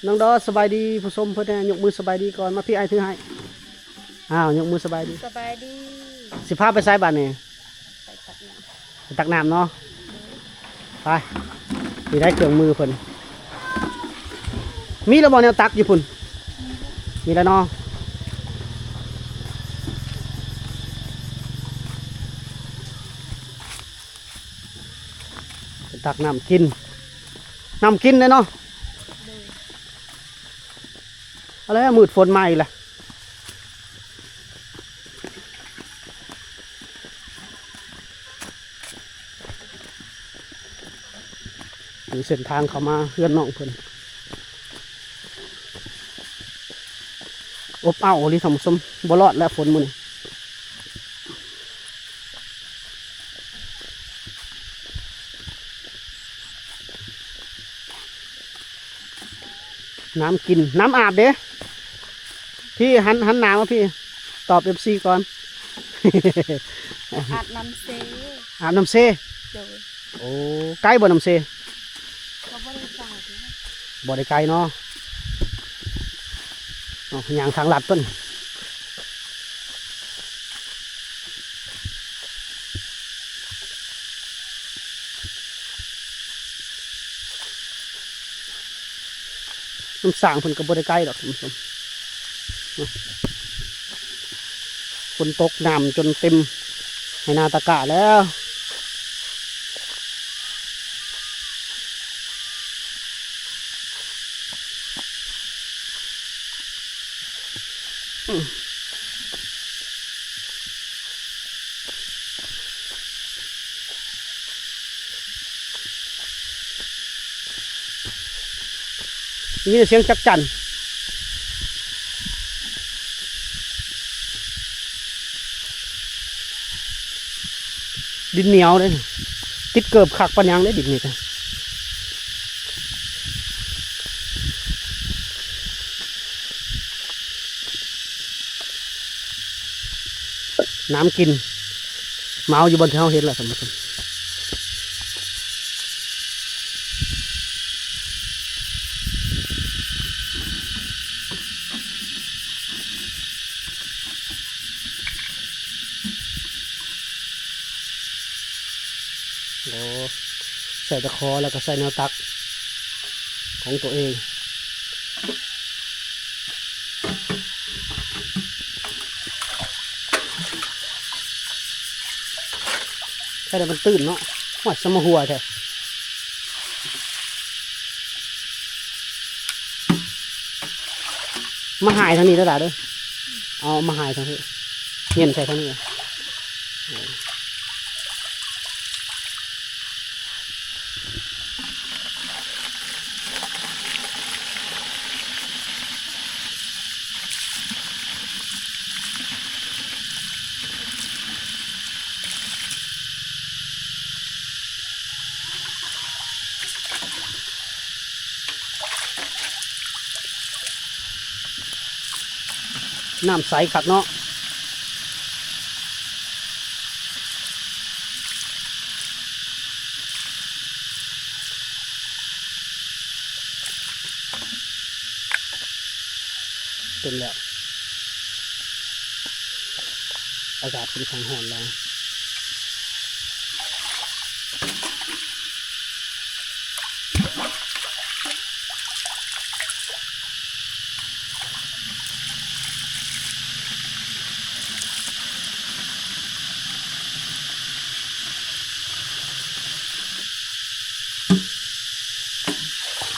ນ້ອງດໍ ສະບາຍດີຜູ້ຊົມເພິ່ນແດ່ ຍົກມືສະບາຍດີກ່ອນ. ມາພີ່ ອ້າຍຖືໃຫ້. ອ້າວ ຍົກມືສະບາຍດີ. ສະບາຍດີ. ຊິພາໄປໃສບາດນີ້? ໄປຕັກນ້ຳ ໄປຕັກນ້ຳເນາະ. ໄປ ນີ້ໄດ້ເຄື່ອງມືເພິ່ນ. ມີແລ້ວບໍ່ແນວຕັກຢູ່ພຸ້ນ? ມີແລ້ວເນາະ. ໄປຕັກນ້ຳກິນ ນ້ຳກິນເດ້ເນາະ. ໂດຍ. ເອົາແລ້ວ ມືດຝົນມາອີກແລ້ວ. ນີ້ເສັ້ນທາງເຂົ້າມາເຮືອນນ້ອງເພິ່ນ ອົບເອົາອີ່ຫຼີທ່ານຜູ້ຊົມ. ບໍ່ລອດແລ້ວຝົນມື້ນີ້. ນ້ຳກິນ ນ້ຳອາບເດ້. ພີ່ ຫັນ ຫັນໜ້າມາພີ່ ຕອບເອັຟຊີກ່ອນ. ອາບນ້ຳເຊ ອາບນ້ຳເຊ. ໂດຍ. ໂອ້ ໄກບໍ່ນ້ຳເຊ? ກໍບໍ່ໄດ້ໄກເດ້ ບໍ່ໄດ້ໄກເນາະ. ເອົາ ຍ່າງທາງລັດຕົວນີ້. ນ້ຳສ້າງເພິ່ນກໍບໍ່ໄດ້ໄກດອກທ່ານຜູ້ຊົມ. ຝົນຕົກນ້ຳຈົນເຕັມໄຮ່ນາຕາກ້າແລ້ວ. ໄດ້ຍິນແຕ່ສຽງຈັກຈັ່ນ. ດິນໜຽວເດ້ ຕິດເກີບຄັກປານຫຍັງເດ້ດິນນີ້ກະ. ນ້ຳກິນ ມາເອົາຢູ່ບ່ອນທີ່ເຮົາເຮັດແຫຼະທ່ານຜູ້ຊົມ. ໂອ້ ໃສ່ຕະຂໍ ແລ້ວກໍໃສ່ແນວຕັກຂອງຕົວເອງ. ແຕ່ມັນຕື້ນເນາະ. ໂອ້ຍ ສະມາຫົວແທ້. ມາຫາຍທາງນີ້ເດີຫຼາເດີ. ເອົາມາຫາຍທາງນີ້ ເຫງັນໃສ່ທາງນີ້. ນ້ຳໃສຄັກເນາະ. ເຕັມແລ້ວ ອາກາດຂ້ອນຂ້າງຮ້ອນແລ້ວ.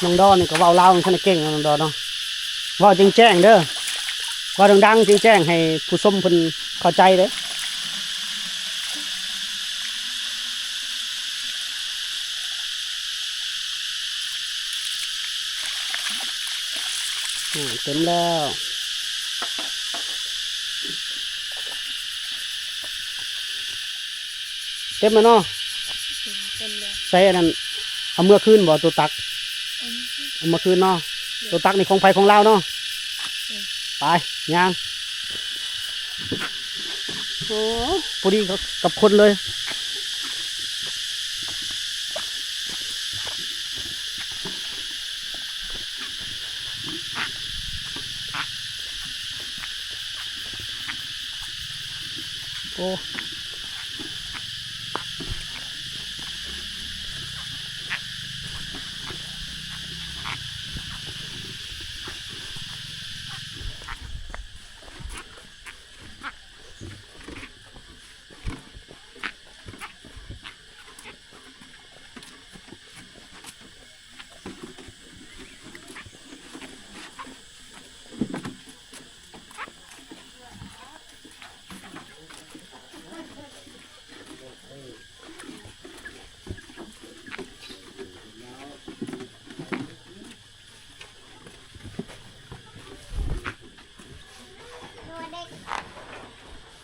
ນ້ອງດອນນີ້ກໍເວົ້າລາວບໍ່ທັນໄດ້ເກັ່ງເນາະ ນ້ອງດອນເນາະ. ເວົ້າແຈ້ງໆເດີ ເວົ້າດັງໆແຈ້ງໆ ໃຫ້ຜູ້ຊົມເພິ່ນເຂົ້າໃຈເດີ. ອືມ ເຕັມແລ້ວ ເຕັມແລ້ວເນາະ. ເຕັມແລ້ວ ໃສ່ອັນນັ້ນ ເອົາເມືອຄືນບໍ່ ໂຕຕັກ? ເອົາເມືອຄືນ ເອົາເມືອຄືນເນາະ. ໂຕຕັກນີ້ຂອງໃຜຂອງລາວເນາະ. ເອີ ໄປ ຍ່າງ. ໂອ້ ພໍດີກັບ ກັບຄົນເລີຍ. ໂ ໂອ້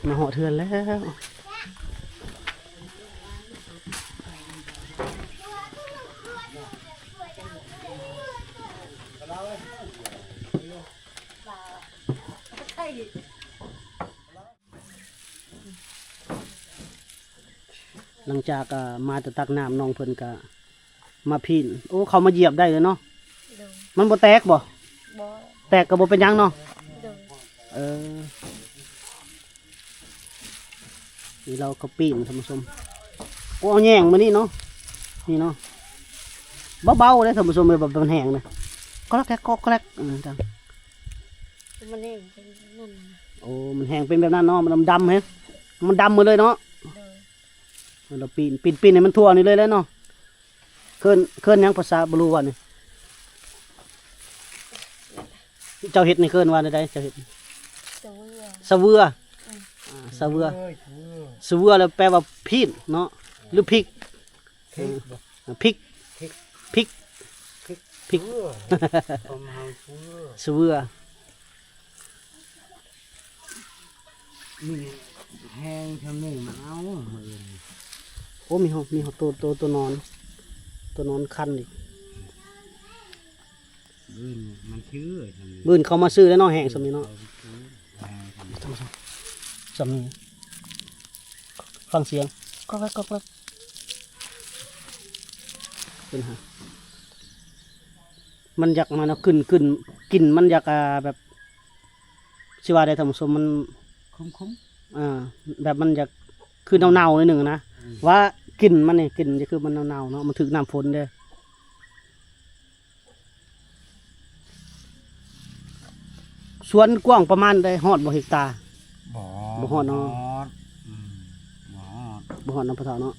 ມາຮອດເຮືອນແລ້ວ. ຫຼັງຈາກ ອ່າ ມາແຕ່ຕັກນ້ຳ ນ້ອງເພິ່ນກະມາພີ້ນ. ໂອ້ ເຂົ້າມາຢຽບໄດ້ເລີຍເນາະ. ໂດຍ. ມັນບໍ່ແຕກບໍ່? ບໍ່. ແຕກກໍບໍ່ເປັນຫຍັງເນາະ. ໂດຍ. ເອີ ນີ້ລາວກໍປີນ ທ່ານຜູ້ຊົມ. ໂອ້ ເອົາແຍງມານີ້ເນາະ ນີ້ເນາະ. ເບົາໆເດ້ ທ່ານຜູ້ຊົມເອີຍ ແບບມັນແຫ້ງນະ ກໍແກກກໍແກກ. ເອີ ມັນແຫ້ງເປັນນັ້ນ. ໂອ້ ມັນແຫ້ງເປັນແບບນັ້ນເນາະ. ມັນດຳໆ ເຫັນ ມັນດຳໝົດເລີຍເນາະ. ໂດຍ. ເອີ ລາວປີ້ນ ປີ້ນ ປີ້ນໃຫ້ມັນທົ່ວນີ້ເລີຍແຫຼະເນາະ. ເອີ້ນ ເອີ້ນຫຍັງພາສາບາລູວ່ານີ້? ເຈົ້າເຮັດນີ້ເອີ້ນວ່າແນວໃດ? ເຈົ້າເຮັດ ສະເວືອ ສະເວືອ. ອືມ ອ່າ ສະເວືອ ສະເວືອ ສະເວືອແລ້ວແປວ່າພີ້ນເນາະ ຫຼື ພິກ? ພິກ ເອີ ພິກ ພິກ ພິກ ພິກ ສະເວືອ ຂອງເຮົາສະເວືອ ສະເວືອ. ມີແຮງຊ່ຳນີ້ມາເອົາມື້ອື່ນ. ໂອ້ ມີຮອດ ມີຮອດໂຕ ໂຕ ໂຕນອນ ໂຕນອນຄັນອີກ. ມື້ອື່ນມັນຊື່ຊ່ຳນີ້ ມື້ອື່ນເຂົາມາຊື້ແລ້ວເນາະ ແຮງຊ່ຳນີ້ເນາະ. ເອີ ແຮງຊ່ຳນີ້ ຊ່ຳນີ້ ຟັງສຽງ ກອກແກກ ກອກແກກ. ເປັນຫາ ມັນຢາກ ມັນເອົາຂຶ້ນ ຂຶ້ນ ກິ່ນມັນຢາກ ອ່າ ແບບ ຊິວ່າໄດ້ທ່ານຜູ້ຊົມ ມັນ ຂຸ້ມໆ ອ່າ ແບບມັນຢາກຄືເນົ່າໆ ໜ້ອຍໜຶ່ງນະ. ອືມ ວ່າກິ່ນມັນນີ້ ກິ່ນຈະຄືມັນເນົ່າໆ ເນາະ ມັນຖືກນ້ຳຝົນເດ້. ສວນກວ້າງປະມານໃດ ຮອດບໍ່ເຮັກຕາ? ບໍ່ ບໍ່ຮອດເນາະ. ອືມ ບໍ່ຮອດ ບໍ່ຮອດເນາະພໍ່ເຖົ້າເນາະ.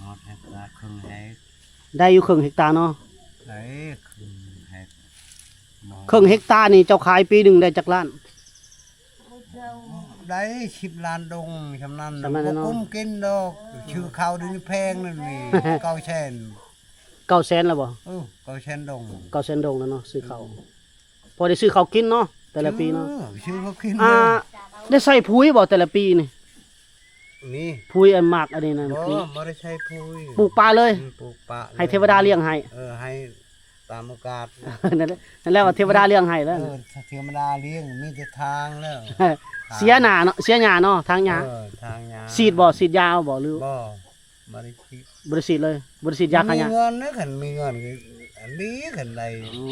ຮອດເຮັກຕາ ເຄິ່ງເຮັກ ໄດ້ຢູ່ເຄິ່ງເຮັກຕາເນາະ. ໄດ້ເຄິ່ງເຮັກ ບໍ່ ເຄິ່ງເຮັກຕານີ້ເຈົ້າຂາຍປີໜຶ່ງໄດ້ຈັກລ້ານ? ໄດ້ສິບລ້ານດົງຊ່ຳນັ້ນ. ຊ່ຳນັ້ນເນາະ ບໍ່ກຸ້ມກິນດອກ. ຊື້ເຂົ້າດຽວນີ້ແພງນັ້ນນີ້ ເກົ້າແສນ ເກົ້າແສນແລ້ວບໍ່? ເອີ ເກົ້າແສນດົງ ເກົ້າແສນດົງແລ້ວເນາະ ຊື້ເຂົ້າ. ອືມ ພໍໄດ້ຊື້ເຂົ້າກິນເນາະ ແຕ່ລະປີເນາະ. ຊື້ ຊື້ເຂົ້າກິນ. ອ່າ ໄດ້ໃສ່ປຸ໋ຍບໍ່ແຕ່ລະປີນີ້? ມີ ປຸ໋ຍອັນໝາກອັນນີ້ນະ. ບໍ່ ບໍ່ໄດ້ໃສ່ປຸ໋ຍ ປູກປະເລີຍ. ອືມ ປູກປະເລີຍ ໃຫ້ເທວະດາລ້ຽງໃຫ້. ເອີ ໃຫ້ຕາມໂອກາດ ນັ້ນແຫຼະ ນັ້ນແຫຼະ ວ່າເທວະດາລ້ຽງໃຫ້ແລ້ວ. ເອີ ເທວະດາລ້ຽງ ມີແຕ່ທາງແລ້ວ ເສຍໜ້າເນາະ ເສຍຫຍ້າເນາະ ທາງຫຍ້າ. ເອີ ທາງຫຍ້າ. ສີດບໍ່? ສີດຢາບໍ່? ຫຼື ບໍ່ ບໍ່ໄດ້ສີດ ບໍ່ໄດ້ສີດເລີຍ ບໍ່ໄດ້ສີດຢາຂ້າຫຍ້າ. ມີເງິນນະ ຄັນມີເງິນກໍອັນນີ້ ຄັນໄດ້ ໂອ້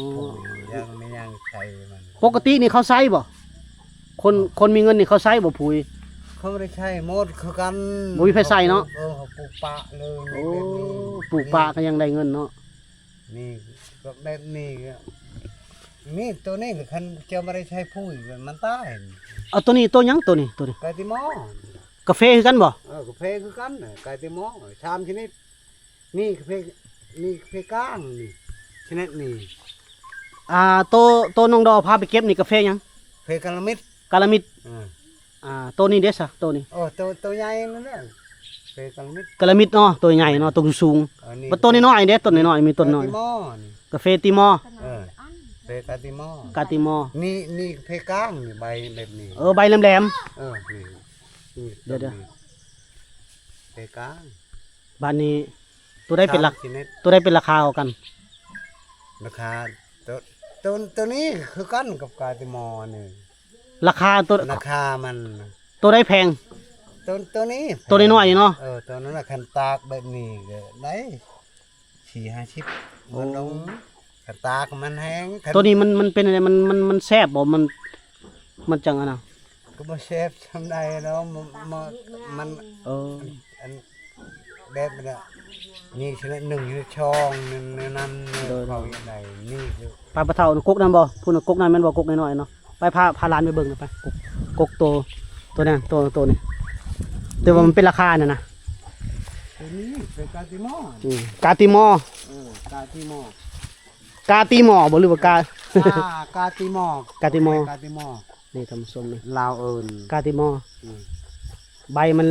ຢາກມີຫຍັງໃຊ້ມັນ. ປົກກະຕິນີ້ເຂົາໃຊ້ບໍ່? ຄົນ ຄົນມີເງິນນີ້ເຂົາໃຊ້ບໍ່ປຸ໋ຍ? ເຂົາບໍ່ໄດ້ໃຊ້ ໝົດຄືກັນ ບໍ່ມີໃຜໃຊ້ເນາະ. ເອີ ເຂົາປູກປະເລີຍ. ໂອ້ ແບບນີ້ ປູກປະກໍຍັງໄດ້ເງິນເນາະ. ນີ້ກໍແບບນີ້ກໍ ນີ້ໂຕນີ້ຄັນເຈົ້າບໍ່ໄດ້ໃຊ້ປຸ໋ຍມັນຕາຍ. ເອົາໂຕນີ້ ໂຕຫຍັງໂຕນີ້? ໂຕນີ້ກາຕິມໍ. ກາເຟຄືກັນບໍ່? ເອີ ກາເຟຄືກັນ ກາຕິມໍ ສາມຊະນິດ. ນີ້ກາເຟ ນີ້ກາເຟກາງ ນີ້ຊະນິດນີ້. ອ່າ ໂຕ ໂຕນ້ອງດໍພາໄປເກັບນີ້ກາເຟຫຍັງ? ເຟກາລະມິດ ກາລະມິດ. ເອີ ອ່າ ໂຕນີ້ເດ້ຊະ ໂຕນີ້? ໂອ້ ໂຕ ໂຕໃຫຍ່ນັ້ນແຫຼະ ເຟກາລະມິດ ກາລະມິດເນາະ ໂຕໃຫຍ່ເນາະ ໂຕສູງ. ເອີ ນີ້ ບັດໂຕນ້ອຍໆເດ້ ຕົ້ນນ້ອຍໆ ມີຕົ້ນນ້ອຍ ກາຕິມໍນີ້ ກາເຟຕິມໍ. ເອີ ເຟກາຕິມໍ ກາຕິມໍ. ນີ້ ນີ້ເຟກາງ ນີ້ໃບແບບນີ້. ເອີ ໃບແຫຼມໆ. ເອີ ນີ້ ນີ້ ດຽວໆ ເຟກາງ. ບາດນີ້ ໂຕໃດເປັນລາ ສາມຊະນິດ ໂຕໃດເປັນລາຄາກວ່າກັນ? ລາຄາ ໂຕ ໂຕ ໂຕນີ້ຄືກັນກັບກາຕິມໍນີ້. ລາຄາໂຕ ລາຄາມັນ ໂຕໃດແພງ? ໂຕ ໂຕນີ້ແພງ ໂຕນ້ອຍໆນີ້ເນາະ. ເອີ ໂຕນັ້ນນະ ຄັນຕາກແບບນີ້ກໍໄດ້ສີ່ຫ້າສິບ ໂອ້ ເງິນດອງ. ຄັນຕາກມັນແຮງ ຄັນ ໂຕນີ້ມັນ ມັນເປັນຈັ່ງໃດ? ມັນ ມັນ ມັນແຊບບໍ່? ມັນ ມັນຈັ່ງອັນນະ ກໍບໍ່ແຊບສ່ຳໃດດອກ ມັນ ມັນ ເອີ ອັນ ແບບນັ້ນແຫຼະ ມີຊະນິດໜຶ່ງຢູ່ຊ່ອງນັ້ນ ນັ້ນ ໂດຍ ເຂົາເຮັດໄດ້ ມີຢູ່ ໄປ ພໍ່ເຖົ້າ ກົກນັ້ນບໍ່? ພຸ້ນ ກົກນັ້ນແມ່ນບໍ່? ກົກນ້ອຍໆເນາະ ໄປ ພາ ພາຫຼານໄປເບິ່ງໜ່ອຍໄປ ກົກ ກົກໂຕ ໂຕນັ້ນ ໂຕ ໂຕນີ້ ແຕ່ວ່າມັນເປັນລາຄານັ້ນນະ ໂຕນີ້ເປັນກາຕີມໍ ອືມ ກາຕີມໍ ເອີ ກາຕີມໍ ກາຕີມໍບໍ່ ຫຼືວ່າກາ ກາ ກາຕີມໍ ກາຕີມໍ ກາຕີມໍ ນີ້ທ່ານຜູ້ຊົມນີ້ ລາວເອີ້ນກາຕີມໍ ອືມ ໃບມັນ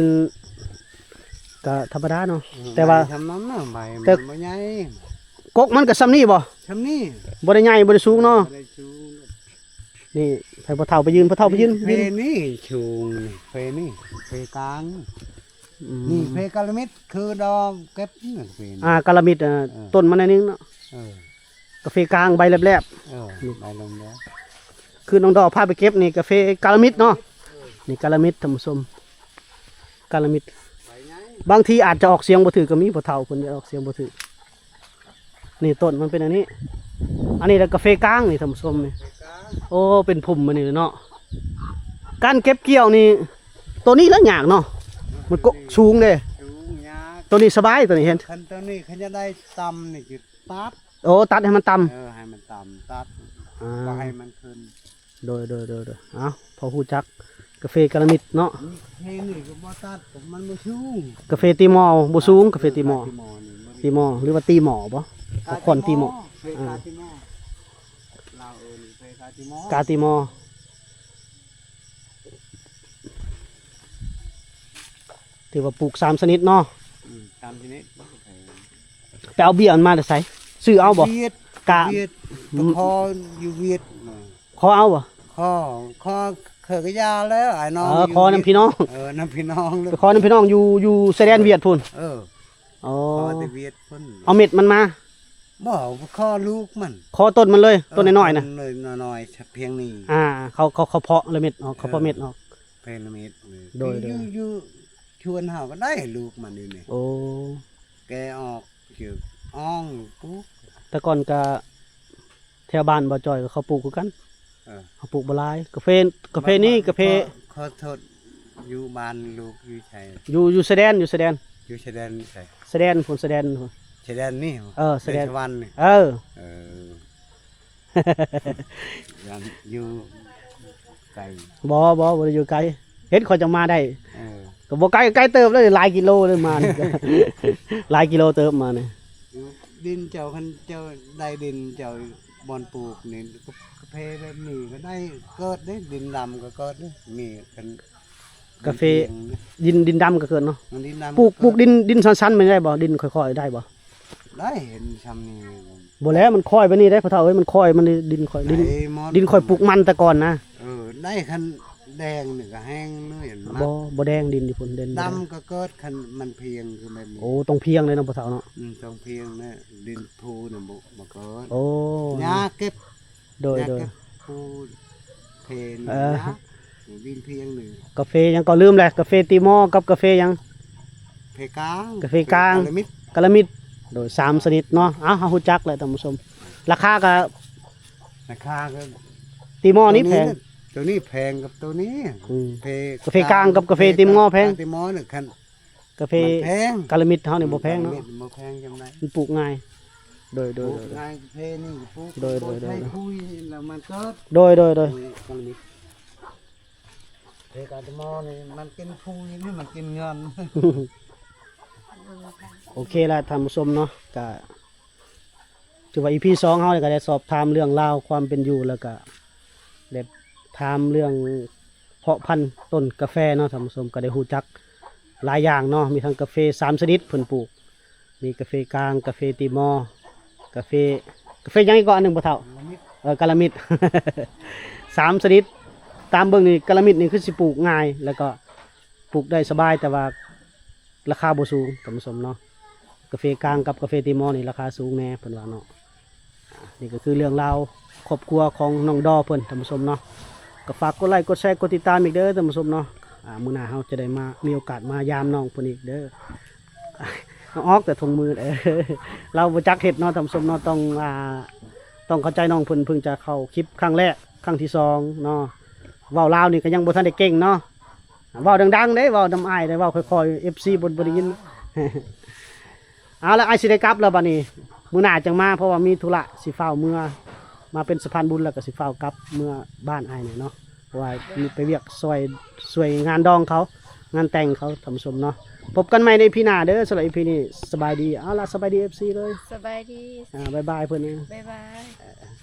ກະທຳມະດາເນາະ ອືມ ແຕ່ວ່າ ໃບສ່ຳນັ້ນນະ ໃບມັນບໍ່ໃຫຍ່ ກົກມັນກະສ່ຳນີ້ບໍ່? ສ່ຳນີ້ ບໍ່ໄດ້ໃຫຍ່ ບໍ່ໄດ້ສູງເນາະ ບໍ່ໄດ້ສູງ ນີ້ ໃຫ້ພໍ່ເຖົ້າໄປຢືນ ພໍ່ເຖົ້າໄປຢືນ ເພນີ້ສູງ ເພນີ້ ເພກາງ ອືມ ນີ້ເພກາລະມິດ ຄືດອກເກັບນີ້ເພນີ້ ອ່າ ກາລະມິດ ເອີ ເອີ ຕົ້ນມັນໜ້ອຍໜຶ່ງເນາະ ເອີ ກາເຟກາງໃບແຫຼບໆ ເອີ ໃບແຫຼບໆ ຄືນ້ອງດອກພາໄປເກັບນີ້ກາເຟກາລະມິດເນາະ ນີ້ກາລະມິດທ່ານຜູ້ຊົມ ກາລະມິດ ບາງທີອາດຈະອອກສຽງບໍ່ຖືກກໍມີ ພໍ່ເຖົ້າເພິ່ນຈະອອກສຽງບໍ່ຖືກ ນີ້ຕົ້ນມັນເປັນອັນນີ້ ອັນນີ້ລະກາເຟກາງນີ້ທ່ານຜູ້ຊົມນີ້ ໂອ້ ເປັນພຸ່ມອັນນີ້ເນາະ ການເກັບກ່ຽວນີ້ ໂຕນີ້ລະຍາກເນາະ ມັນກໍສູງເດ້ ສູງຍາກ ໂຕນີ້ສະບາຍ ໂຕນີ້ເຫັນ ຄັນໂຕນີ້ຄັນຢາກໄດ້ຕ່ຳນີ້ ຕັດ ໂອ້ ຕັດໃຫ້ມັນຕ່ຳ ເອີ ໃຫ້ມັນຕ່ຳ ຕັດ ອ່າ ບໍ່ໃຫ້ມັນຂຶ້ນ ໂດຍ ໂດຍ ໂດຍ ໂດຍ ເອົ້າ ພໍຮູ້ຈັກກາເຟກາລະມິດເນາະ ເພນີ້ກໍບໍ່ຕັດ ມັນບໍ່ສູງ ກາເຟຕີມໍບໍ່ສູງ ກາເຟຕີມໍ ກາຕີມໍນີ້ ຕີມໍ ຫຼືວ່າຕີມໍບໍ່ ກາຕີມໍ ຂອງຄົນຕີມໍ ເພກາຕີມໍ ອ່າ ລາວເອີ້ນເພກາຕີມໍ ກາຕີມໍ ຖືວ່າປູກສາມຊະນິດເນາະ ອືມ ສາມຊະນິດ ໄປເອົາເບ້ຍມັນມາແຕ່ໃສ? ຊື້ເອົາບໍ່? ຫວຽດ ກະ ຫວຽດ ໄປຂໍຢູ່ຫວຽດ ຂໍເອົາບໍ່? ຂໍ ຂໍເຂົາກະຢ່າແລ້ວ ອ້າຍນ້ອງ ເອີ ຂໍນຳພີ່ນ້ອງ ເອີ ນຳພີ່ນ້ອງ ໄປຂໍນຳພີ່ນ້ອງຢູ່ ຢູ່ຊາຍແດນຫວຽດພຸ້ນ ເອີ ອໍ ຂໍແຕ່ຫວຽດພຸ້ນ ເອົາເມັດມັນມາ ບໍ່ ຂໍລູກມັນ ຂໍຕົ້ນມັນເລີຍ ເອີ ຕົ້ນນ້ອຍໆນະ ຕົ້ນນ້ອຍໆພຽງນີ້ ອ່າ ເຂົາ ເຂົາ ເຂົາເພາະລະເມັດອອກ ເຂົາເພາະເມັດອອກ ເພລະມິດ ໂດຍ ຢູ່ ຢູ່ ຢູ່ຊວນເຮົາກໍໄດ້ລູກມັນຢູ່ນີ້ ໂອ້ ແກະອອກ ເກີດອ່ອງ ປູກ ແຕ່ກ່ອນກະແຖວບ້ານບ່າວຈ່ອຍກໍເຂົາປູກຄືກັນ ເອີ ເຂົາປູກບໍ່ຫຼາຍ ກາເຟ ກາເຟນີ້ ກາເຟ ຂໍ ຂໍໂທດ ຢູ່ບ້ານລູກຢູ່ໃສ? ຢູ່ ຢູ່ຊາຍແດນ ຢູ່ຊາຍແດນ ຢູ່ຊາຍແດນໃສ? ຊາຍແດນພຸ້ນ ຊາຍແດນພຸ້ນ ຊາຍແດນນີ້ ເອີ ຊາຍແດນ ແດນສະຫວັນນີ້ ເອີ ເອີ ຢ້ານຢູ່ໄກ ບໍ່ ບໍ່ ບໍ່ໄດ້ຢູ່ໄກ ເຫັນຂ້ອຍຈັ່ງມາໄດ້ ເອີ ກໍບໍ່ໄກ ໄກເຕີບເລີຍ ຫຼາຍກິໂລເລີຍມານີ້ ຫຼາຍກິໂລເຕີບມານີ້ ຢູ່ດິນເຈົ້າ ຄັນເຈົ້າໄດ້ດິນເຈົ້າບ່ອນປູກນີ້ ກາເຟແບບນີ້ກໍໄດ້ເກີດເດ້ ດິນດຳກໍເກີດເດ້ ມີຄັນ ກາເຟ ດິນ ດິນດຳກໍເກີດເນາະ ດິນດຳ ປູກ ປູກດິນ ດິນຊັນໆ ມັນໄດ້ບໍ່? ດິນຄ່ອຍໆ ໄດ້ບໍ່? ໄດ້ ເຫັນຊ່ຳນີ້ ບໍ່ແລ້ວ ມັນຄ່ອຍປານນີ້ເດ້ ພໍ່ເຖົ້າເອີຍ ມັນຄ່ອຍ ມັນດິນຄ່ອຍ ດິນ ໄດ້ໝົດ ດິນຄ່ອຍປູກມັນແຕ່ກ່ອນນະ ເອີ ໄດ້ ຄັນແດງນີ້ກໍແຮງເລີຍ ບໍ່ ບໍ່ແດງ ດິນຢູ່ພຸ້ນ ດິນ ດຳກໍເກີດ ຄັນມັນພຽງຄືແບບນີ້ ໂອ້ ຕ້ອງພຽງເລີຍເນາະ ພໍ່ເຖົ້າເນາະ ອືມ ຕ້ອງພຽງນະ ດິນພູນະ ບໍ່ ບໍ່ເກີດ ໂອ້ ຫຍ້າເກັບ ໂດຍ ຫຍ້າ ໂດຍ ເກັບພູ ເພນ ເອີ ຫຍ້າ ດິນພຽງນີ້ ກາເຟຫຍັງກໍລືມແຫຼະ ກາເຟຕີມໍກັບກາເຟຫຍັງ? ເພກາງ ກາເຟກາງ ເພກາລະມິດ ກາລະມິດ ໂດຍ ສາມຊະນິດເນາະ ເອົ້າ ເຮົາຮູ້ຈັກແລ້ວທ່ານຜູ້ຊົມ ລາຄາກໍ ລາຄາກໍ ຕີມໍນີ້ແພງ ໂຕນີ້ແພງກັບໂຕນີ້ ອືມ ເພ ກາເຟກາງກັບກາເຟຕີມໍແພງ ກາຕີມໍນີ້ຄັນ ກາເຟ ມັນແພງ ກາລະມິດເຮົານີ້ບໍ່ແພງເນາະ ກາລະມິດບໍ່ແພງຈັ່ງໃດ ມັນປູກງ່າຍ ໂດຍ ໂດຍ ປູກ ໂດຍ ງ່າຍ ເພນີ້ປູກ ໂດຍ ໂດຍ ໂດຍ ໂດຍ ໄດ້ຄຸຍລະມັນເກີດ ໂດຍ ໂດຍ ໂດຍ ໂດຍ ກາລະມິດ ເພກາຕີມໍນີ້ມັນກິນຄຸຍນີ້ ມັນກິນເງິນ ໂອເຄລະທ່ານຜູ້ຊົມເນາະ ກະຖືວ່າ ອີພີ ສອງ ເຮົານີ້ກໍໄດ້ສອບຖາມເລື່ອງລາວຄວາມເປັນຢູ່ ແລ້ວກະໄດ້ຖາມເລື່ອງເພາະພັນຕົ້ນກາແຟເນາະທ່ານຜູ້ຊົມ ກໍໄດ້ຮູ້ຈັກຫຼາຍຢ່າງເນາະ ມີທັງກາເຟສາມຊະນິດເພິ່ນປູກ ມີກາເຟກາງ ກາເຟຕີມໍ ກາເຟ ກາເຟຫຍັງອີກເກາະ ອັນໜຶ່ງບໍ່ເຖົ້າ? ກາລະມິດ ເອີ ກາລະມິດ ສາມຊະນິດ ຕາມເບິ່ງນີ້ກາລະມິດນີ້ຄືຊິປູກງ່າຍ ແລ້ວກໍປູກໄດ້ສະບາຍ ແຕ່ວ່າລາຄາບໍ່ສູງທ່ານຜູ້ຊົມເນາະ ກາເຟກາງກັບກາເຟຕີມໍນີ້ລາຄາສູງແດ່ເພິ່ນວ່າເນາະ ນີ້ກໍຄືເລື່ອງລາວຄອບຄົວຂອງນ້ອງດໍເພິ່ນທ່ານຜູ້ຊົມເນາະ ກໍຝາກກົດໄລ ກົດແຊ ກົດຕິດຕາມອີກເດີທ່ານຜູ້ຊົມເນາະ ອ່າ ມື້ໜ້າເຮົາຈະໄດ້ມາ ມີໂອກາດມາຢາມນ້ອງເພິ່ນອີກເດີ ເອົາອອກແຕ່ຖົງມື ເອີ ລາວບໍ່ຈັກເຮັດເນາະທ່ານຜູ້ຊົມເນາະ ຕ້ອງ ອ່າ ຕ້ອງເຂົ້າໃຈນ້ອງເພິ່ນ ເພິ່ງຈະເຂົ້າຄລິບຄັ້ງແລກ ຄັ້ງທີສອງເນາະ ເວົ້າລາວນີ້ກໍຍັງບໍ່ທັນໄດ້ເກັ່ງເນາະ ເວົ້າດັງໆເດ້ ເວົ້ານຳອ້າຍເດ້ ເວົ້າຄ່ອຍໆ ເອັຟຊີບໍ່ ບໍ່ໄດ້ຍິນ. ເອົາລະ ອ້າຍຊິໄດ້ກັບແລ້ວບັດນີ້ ມື້ໜ້າຈັ່ງມາ ເພາະວ່າມີທຸລະ ຊິຟ້າວເມືອ ມາເປັນສະພານບຸນ ແລ້ວກໍຊິຟ້າວກັບເມືອບ້ານອ້າຍແດ່ເນາະ ເພາະວ່າມີໄປວຽກຊ່ອຍ ຊ່ວຍງານດອງເຂົາ ງານແຕ່ງເຂົາ ທ່ານຜູ້ຊົມເນາະ. ພົບກັນໃໝ່ໃນອີພີໜ້າເດີ ສຳລັບອີພີນີ້ ສະບາຍດີ. ເອົາລະ ສະບາຍດີ ເອັຟຊີ ເລີຍ ສະບາຍດີ. ອ່າ ບາຍບາຍເພິ່ນ. ບາຍບາຍ.